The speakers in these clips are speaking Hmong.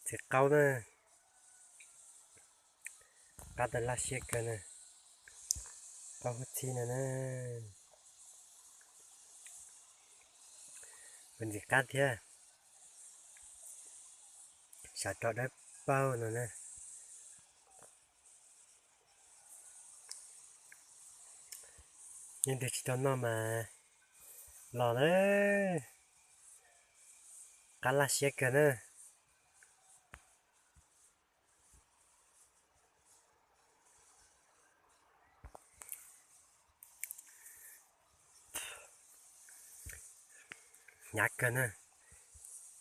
Txiv qaub na, qab tau laj siab kawg na. Qaub hub txhib no na, puas ntxim qab thiab. Sam roj dawb paug no na. Yeej twg tsis tau noj mas los lawm, qab laj siab kawg na. Hnyav kawg na,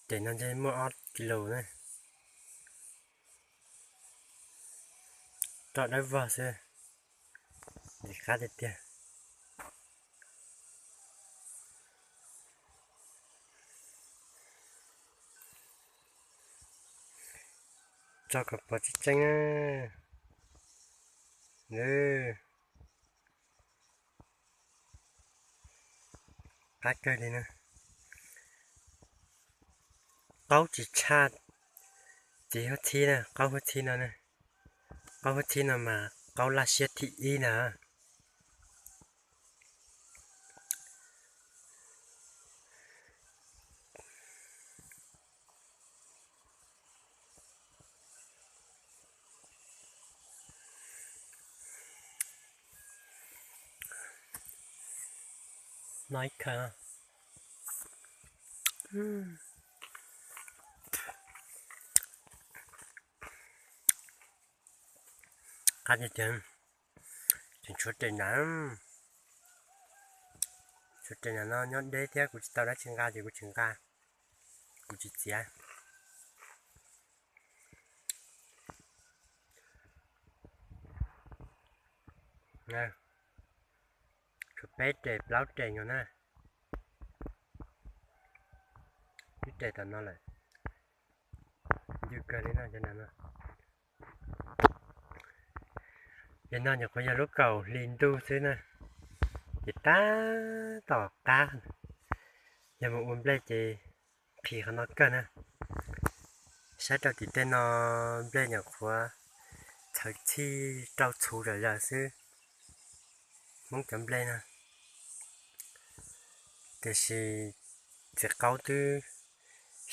ces no ntshe muaj ob kis lus na. Roj dawb vog xwb, ntxim qab tiag tiag. Tso kom pom tseeb tseeb na. Qab kawg li na. Qaub tsis tshaj txiv hub txhib na, qaub hub txhib no na. Qaub hub txhib no mas qaub laj siab thib ib na. Noj ib khawv. Qab tiag tiag. Tseem tshuav tes nram, tshuav tes nram no nyob deb thiab kuv tsis tau dab tsi nqa ces kuv tsis nqa, kuv tsis txiav. Tshuav peb tes plaub tes no na. Ib tes tom no lawm. Ncw kawg li no, cov nram no. Ces no nyuam qhuav yog lub kaum hli ntuj xwb na, ces tab tom qab. Yog mus ua nplej ces qhis qhov no kawg na. Saib rau tim tej no nplej nyuam qhuav txhawv txhij rau txhuv zom zaws xwb, Hmoob cov nplej na. Tiam sis txiv qaub twb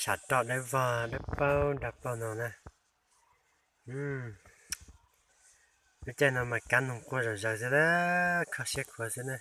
sam roj dawb vog dawb paug nrag plaug no na. Lub caij no mas kab noog quaj zom zaws xwb, kho siab khuav xwb na.